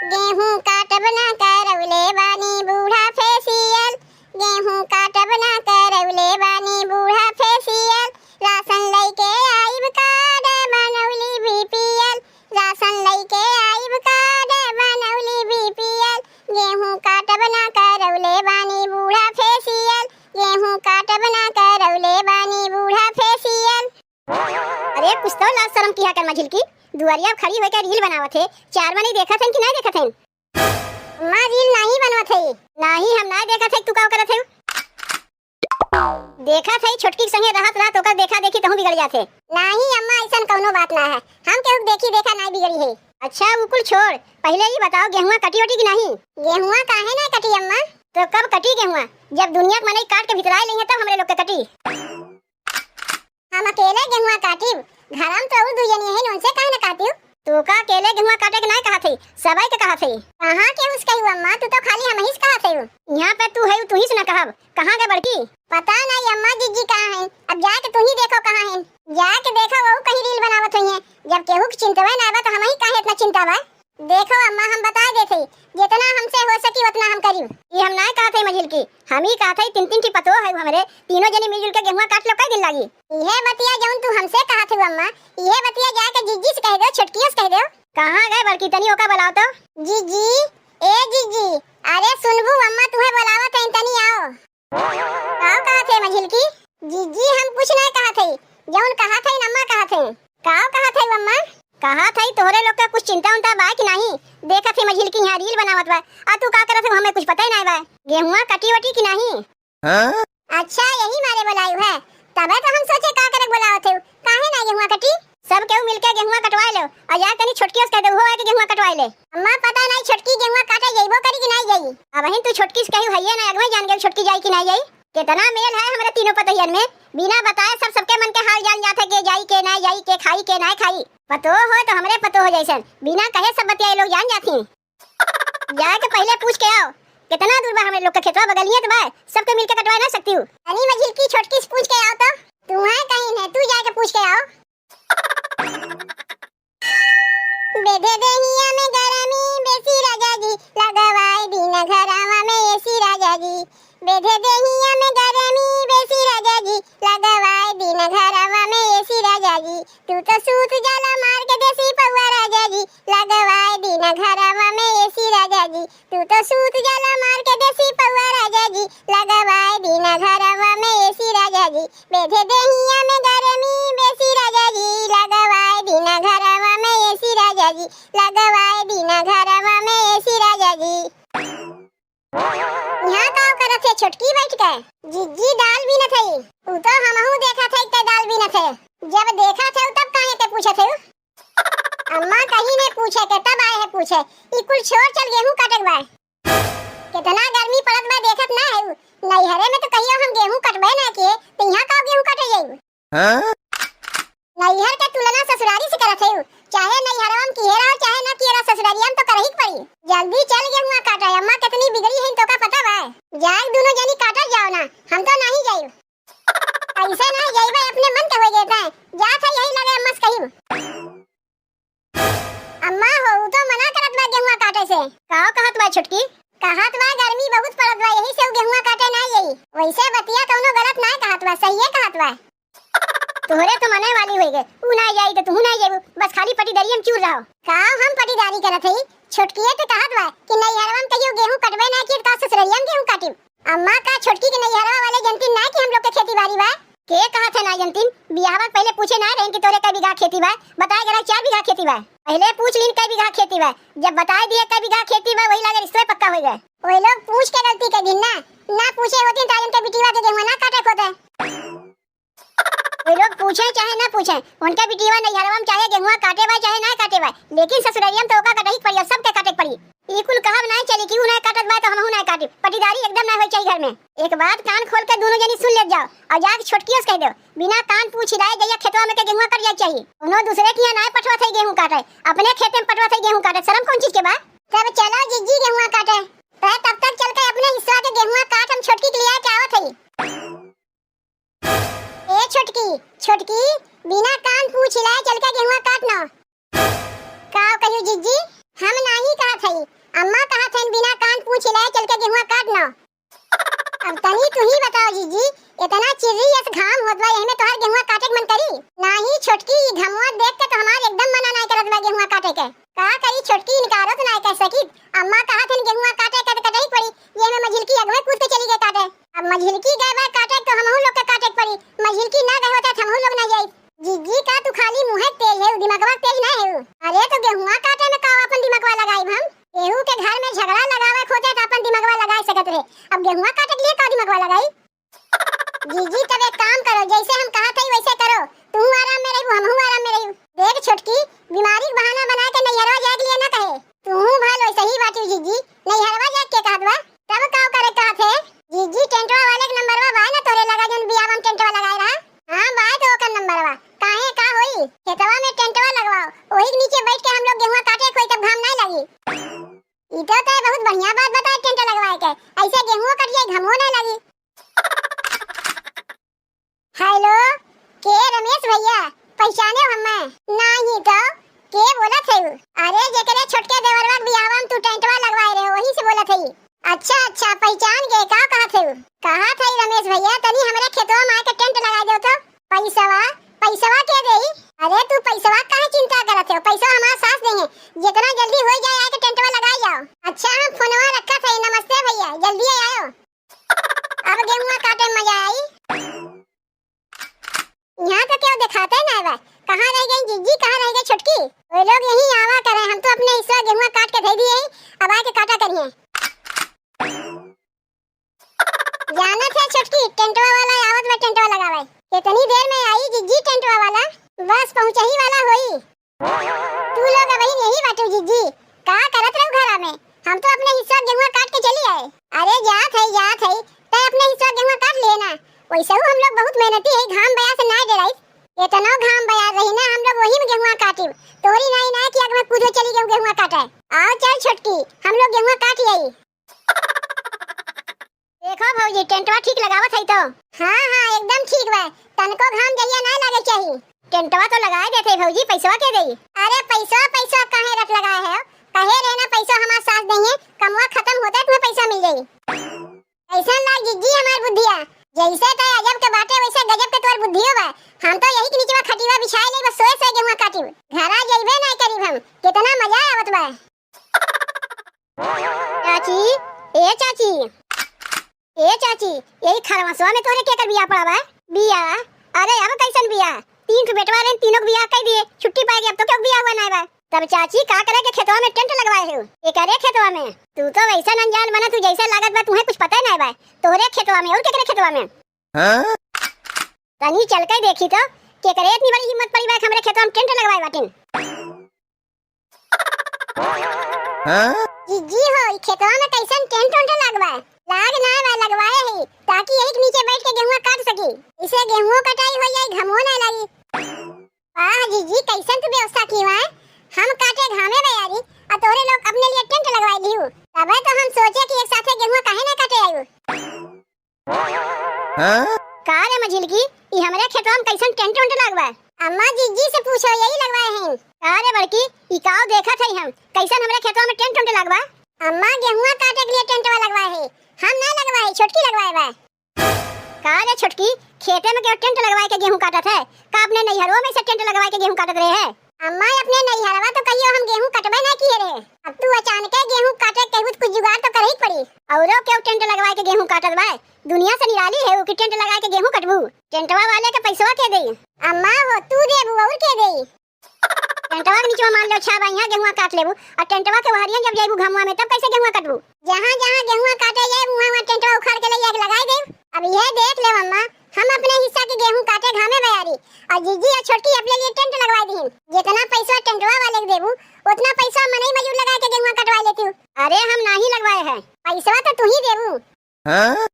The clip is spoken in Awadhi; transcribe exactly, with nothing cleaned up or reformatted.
गेहूं काटब ना करवले बानी बूढ़ा facial, गेहूं काटब ना करवले बानी बूढ़ा facial, राशन लइके आइब card बनवली BPL, राशन लइके आइब card बनवली BPL, गेहूं काटब ना करवले बानी बूढ़ा facial, गेहूं काटब ना करवले बानी बूढ़ा facial। अरे कुछ तो लाज शरम किहा कर मझिलकी, दुआरिया खड़ी होइके reel बनावत है, चार मनई देखत हन कि नाहीं देखत हन? अम्मा reel नाहीं बनवत है। नाहीं हम नाहीं देखत है, तू का करत है? देखत है छोटकी के संगे रहत रहत ओकर देखा देखी तहूँ बिगड़ जात है। नाहीं अम्मा अइसन कउनो बात ना है, हम केहू के देखी देखा नाहीं बिगड़ी है। अच्छा उ कुल छोड़, पहिले ई बताओ गेहुआ कटी ओटी कि नाहीं? गेहुआ काहे नाहीं कटी अम्मा? तो कब कटी गेहुआ? जब दुनिया के मनई काट के भितराए लइहें तब हमरे लोग के कटी। हम अकेले गेहुआ काटिब, घरम तो अउर दुइ जनी हइन, उनसे काहे न काटिब? तू का अकेले गेहुआ काटे के नाय कहत हई, सबै के कहत हई। कहाँ केहू से कहिउ अम्मा, तू तो खाली हमही से कहत हइउ। इहाँ पे तू हइउ, तुही से न कहब, कहाँ गए बड़की? पता नाय अम्मा, जिज्जी कहाँ हइन, अब जाके तुही देखो कहाँ हइन। जाके देखो वहू कहीं reel बनावत होइहें, जब केहू के चिंतवे नाय बा तो हमही काहे इतना चिंता बा? देखो अम्मा, हम बताइ देत हई, जेतना हमसे हो सकी ओतना हम करिब। ई हम नाय कहत हई मझिलकी, हम ई कहत हई तीन तीन ठी पतोह हइउ हमरे, तीनों जनी मिलजुल के गेहुआ काट लो, कई दिन लागी? इहे बतिया जउन तू हमसे कहत हइउ अम्मा, इहे बतिया जाके जिज्जी से कहि देउ, छोटकियो से कहि देउ। कहाँ गए बड़की, तनी ओका बुलाओ तो। जिज्जी, ए जिज्जी, अरे सुनबू अम्मा तुहे बुलावत हइन, तनी आओ। काउ कहत हई मझिलकी? जिज्जी हम कुछ नाय कहत हई, जउन कहत हइन अम्मा कहत हइन। काउ कहत हइउ अम्मा? कहत हई तोहरे लोग के कुछ चिंता उंता बा कि नाहीं? देखत हई मझिलकी इहाँ reel बनावत बा, आ तू का करत हइउ, हमें कुछ पता ही नाय बा। गेहुआ कटी वटी कि नाहीं? हाँ? अच्छा यही मारे बुलाइउ है, तबे तो हम सोचे का करे बुलावत हइउ, काहे नाय गेहुआ कटी? सब केहू मिलके गेहुआ कटवाइ लेउ, आ जाए तनी छोटकियो से कहि देउ, उहो आइके गेहुआ कटवाइ ले। अम्मा, पता नाहीं छोटकी गेहुआ काटे जइबो करी कि नाहीं जाई। अबहिन तू छोटकी से कहिउ हइये नाहीं, अगवे जान गइउ छोटकी जाई कि नाहीं जाई। केतना मेल है हमरे तीनों पतोहियन में, बिना बताए सब सबके मन के हाल जान जात है, के जाई, के नाहीं जाई, के खाई, के नाहीं खाई। पतोह हो तो हमरे पतोह हो जइसन, बिना कहे सब बतियाए लोग जान जात ही। जाके पहिले पूछ के आओ, केतना दूर बा हमरे लोग के खेतवा, बगलिए तो बा, सबके मिलके कटवाए ना सकतिउ। तनी मझिलकी छोटकी से पूछ के आओ तो। तुहे कहिन है, तू जाके पूछ के आओ। बेधे देहिया में गरमी बेसी राजा जी, लगवाए दीना घरवा में AC राजा जी। बेधे देहिया में गरमी बेसी राजा जी, लगवाए दीना घरवा में AC राजा जी। तू तो सूत जाला मार के देसी पौआ राजा जी, लगवाए दीना घरवा में AC राजा जी। तू तो सूत जाला मार के देसी पौआ राजा जी, लगवाए दीना घरवा में AC राजा जी। बेधे देहिया में गरमी बेसी राजा जी, लगवाए दीना घरवा में AC राजा जी, लगवाए दीना घरवा में AC राजा जी। इहाँ का करत है छोटकी बैठ के? जिज्जी दाल बीनत हई। उ तो हमहू देखत हई ते दाल बीनत है। जब देखत हऊ तब काहे ते पूछत हऊ? अम्मा कहीं ने पूछे के तब आए है पूछे। ई कुल छोड़ चल गेहूं काटे के बा। केतना गर्मी पड़त बा देखत ना हऊ। नैहरे में तो कहियो हम गेहूं कटबे ना किए, तो यहाँ का गेहूं काटे जाई? हाँ? नैहर के तुलना ससुरारी से करत हऊ। चाहे नैहरवा में किहे रहो, चाहे ना किहे रहो, ससुरारिया में तो करही के पड़ी। जल्दी चल गेहुआ काटे, अम्मा कितनी बिगड़ी है, तो का पता बा? जाए दोनों जनी काटल जाओ ना, हम तो नहीं जाई। ऐसे ना जाइबे, अपने मन के हो जाता है। जात है यही लगे अम्मा से कहिब। अम्मा हो, उ तो मना करत बा गेहुआ काटे से। काओ कहत बा छोटकी? कहत बा गर्मी बहुत पड़त बा, यही से उ गेहुआ काटे ना जाई। वैसे बतिया कौनो गलत ना कहत बा, सहिए कहत बा। तोहरे तो मने वाली होई गए, उ ना जाई तो तू ना जाबू, बस खाली पटीदारी में चूर रहो। काओ हम पटीदारी करत हई? छोटकिए तो कहत बा कि नैहरवा में कहियो गेहूं कटबे ना किए, का ससुररिया में गेहूं काटिब? अम्मा, का छोटकी के नैहरवा वाले जनतीन ना कि हम लोग के खेती बाड़ी बा? के कहत है ना जनतीन? बियाहवा के पहिले पूछे ना रहे कि तोरे कै बीघा खेती बा? बताए गए चार बीघा खेती बा। पहिले पूछ लीन कै बीघा खेती बा। जब बताए दिए कै बीघा खेती बा, वही लागे रिश्ते पक्का हो गए। वही लोग पूछ के गलती कर दिन ना, ना पूछे होती तो आज उनके बिटिया के गेहुआ ना काटे खोते। वे लोग पूछे चाहे ना पूछे, उनके बिटिया नैहरवा में चाहे गेहुआ काटे बा चाहे ना काटे बा, लेकिन ससुररिया में तो ओका कटही के पड़ी, सबके काटे के पड़ी। ई कुल कहब ना चली कि उ ना काटत बा तो हमहू ना काटी। पटीदारी एकदम ना होई चाहिए घर में। एक बात कान खोल के दोनों जनी सुन ले जाओ और जाके छोटकियों से कह दो, बिना कान पूछ हिलाए जइया खेतवा में के गेहुआ कट जाए चाहिए। उन्हों दूसरे के यहाँ ना पठवा थे गेहूँ काटे, अपने खेते में पठवा थे गेहूँ काटे, शर्म कौन चीज के बा? तब चलो जिज्जी गेहुआ काटे, तो तब तक चल के अपने हिस्सा के गेहुआ काट हम छोटकी के लिए आके आवत हई। ए छोटकी, छोटकी, बिना कान पूछ हिलाए चल के गेहुआ काट न। का कहियो जिज्जी? हम नाही कहत हई, तनी तू ही बताओ जीजी, इतना चिर्री अस घाम होत बा, एहमे तोहार गेहुआ काटे के मन करी? नाही छोटकी, ई घमवा देख के तो हमार एकदम मना नाही करत बा गेहुआ काटे के। का करी छोटकी, इनकारो तो नाही कह सकी। अम्मा कहत हन गेहुआ काटे के तो कटही पड़ी, एहमे मझिलकी अगवे कूद के चली गए काटे। अब मझिलकी गए बा काटे तो हमहू लोग के काटे के पड़ी, मझिलकी ना गए होते तो हमहू लोग ना जाई। जीजी का तू खाली मुँहे तेज है, दिमागवा तेज ना है। अरे तो गेहुआ काटे में का अपन दिमागवा लगाई हम? केहू के घर में झगड़ा लगावे खोजे तो अपन दिमागवा लगा सकत रहे, अब गेहुआ काटे के लिए का दिमागवा लगाई? जीजी तब एक काम करो, जैसे हम कहा थे वैसे करो, तू आराम में रहू, हमहू आराम में रहू। देख छोटकी, बीमारी के बहाना बना के नैहरवा जाए के लिए ना कहे, तू भल वैसे ही बाटू जीजी, नैहरवा जाए के कहत बा, तब का करे कहत है? जीजी टेंटवा वाले के नंबरवा बा ना तोरे लगा जौन बियाह में टेंटवा लगाए रहा? हाँ बा तो ओकर नंबरवा, काहे का होई? खेतवा में टेंटवा लगवाओ, वही के नीचे बैठ के हम लोग गेहुआ काटे कोई तब घाम नहीं लगी। ई तो तय बहुत बढ़िया बात बताए टेंट लगवाए के, ऐसे गेहुआ कट जाए घामो नहीं लगी। हेलो, के रमेश भैया, पहचाने हो हमें? नाही तो, के बोलत है उ? अरे जेकरे छोटके देवरवा के बियाहवा में तू टेंटवा लगवाए रहे, वही से बोलत है। अच्छा अच्छा, पहचान गए, का कहत है उ? कहत है रमेश भैया, तनी हमरे खेतवा में आके टेंट लगा दो तो। पैसवा, पैसवा के देई? अरे तू पैसवा काहे चिंता करत हो, पैसवा हमार सास देहे, जितना जल्दी हो जाए आके टेंटवा लगा जाओ। अच्छा हम फोनवा रखत है, नमस्ते भैया, जल्दी आयो। अब गेहुआ काटे में मजा आई। यहाँ तो केहू देखाते ना बा। कहाँ रह गई जीजी, कहाँ रह गई छोटकी? वो लोग यहीं आवा करे, हम तो अपने हिस्सा गेहुआ काट के दे दिए हैं, अब आके काटा करिए। जानत है छोटकी, टेंटवा वाला आवत बा टेंटवा लगावे। कितनी देर में आई जीजी टेंटवा वाला? बस पहुँचही वाला होई। तू लोग अबहिन यही बाटू जीजी, का करत रहू घरा में? हम तो अपने हिस्सा गेहुआ काट के चली आए। अरे जात है, जात है, तै अपने हिस्सा गेहुआ काट लिए ना। वैसे हम लोग बहुत मेहनती है, घाम बया से ना डराई। इतनो घाम बया रही ना, हम लोग वही में गेहुआ काटी। तोरी नाई ना कि आग में कूदे चली गेहूँ गेहुआ काटे। आओ चल छोटकी, हम लोग गेहुआ काट आई। देखो भौजी, टेंटवा ठीक लगावत है तो? हाँ हाँ, एकदम ठीक बा। तनको घाम जहिया ना लागे चाही। टेंटवा तो लगाए देते भौजी, पैसवा के देई? अरे पैसवा पैसवा काहे रट लगाए है? कहे रहे ना पैसा हमार सास देंगे, कमवा खत्म होता है तुम्हें पैसा मिल जाई। कैसन लाग जिज्जी हमार बुद्धिया? जैसे तय अजब के बाटे वैसे गजब के तोर बुद्धियो बा। हम तो यही के नीचवा खटिवा बिछाए ले बस सोए सोए गेहुआ काटिब। घरा जइबे ना करीब हम। कितना मजा आवत बा। चाची, ए चाची, ए चाची, यही खरवसवा में तोहरे केकर बियाह पड़ा बा? बियाह? अरे अब कैसन बियाह? तीन ठो बेटवा रहे, तीनों के बियाह कर दिए, छुट्टी पाए गए, अब तो क्यों बियाह हुआ ना बा? तब चाची का करे के खेतवा में टेंट लगवाए हो? एकरे खेतवा में? तू तो वैसन अनजान बना, तू जैसे लागत बा तुहे कुछ पता ना बा। तोहरे खेतवा में और केकरे खेतवा में? हाँ? तनी चल के देखी तो, केकरे इतनी बड़ी हिम्मत पड़ी बा कि हमरे खेतवा में टेंट लगवाए बाटिन। हाँ? जीजी हो, ई खेतवा में कैसन टेंट उंट लगवा? लाग ना बा, लगवाए ही, ताकि यही के नीचे बैठ के गेहुआ काट सकी। इसे गेहुओ कटाई हो जाई, घमो ना लगी। वाह जीजी, कैसन तू व्यवस्था की हुआ है? हम काटे घामे बयारी, और तोरे लोग अपने लिए टेंट लगवाए लिहू। तबे तो हम सोचे कि एक साथे गेहुआ काहे ना काटे आयु। हाँ? का रे मझिलकी, ई हमरे खेतवा में कैसन टेंट उंट लगवा? अम्मा, जीजी से पूछो, यही लगवाए हैं। का रे बड़की, ई काव देखत है हम, कैसन हमरे खेतवा में टेंट उंट लगवा? अम्मा, गेहुआ काटे के लिए टेंटवा लगवाए है, हम ना लगवाए, छोटकी लगवाए बा। का रे छोटकी, खेते में केहू टेंट लगवाए के गेहूं काटत है? का अपने नैहरवा में से टेंट लगवाए के गेहूं काटत रहे है? अम्मा, अपने नैहरवा तो कहियो हम गेहूं कटबे ना किए रहे। अब तू अचानके गेहूं काटे कहबू त कुछ जुगाड़ तो करही पड़ी। औरो केहू टेंट लगवाए के गेहूं काटत बा? दुनिया से निराली है उ कि टेंट लगाए के गेहूं कटबू? टेंटवा वाले के पैसवा के देई? अम्मा हो, तू देबू और के देई? टेंटवा के नीचवा मान लो छा बा, यहाँ गेहुआ काट लेबू और टेंटवा के वहरिया जब जाइबू घमुआ में तब कैसे गेहुआ कटबू? जहाँ जहाँ गेहुआ काटे जाए वहाँ वहाँ टेंटवा उखाड़ के ले जाके लगाई देब। अब यह देख ले अम्मा, हम अपने हिस्सा के गेहूं काटे घामे बयारी, और जीजी और छोटकी अपने लिए टेंट लगवाए दीन। जितना पैसा टेंटवा वाले के देबू, उतना पैसा मनई मजूर लगा के गेहुआ कटवा लेती हूँ। अरे हम नाही लगवाए है, पैसा तो तू ही देबू। हाँ?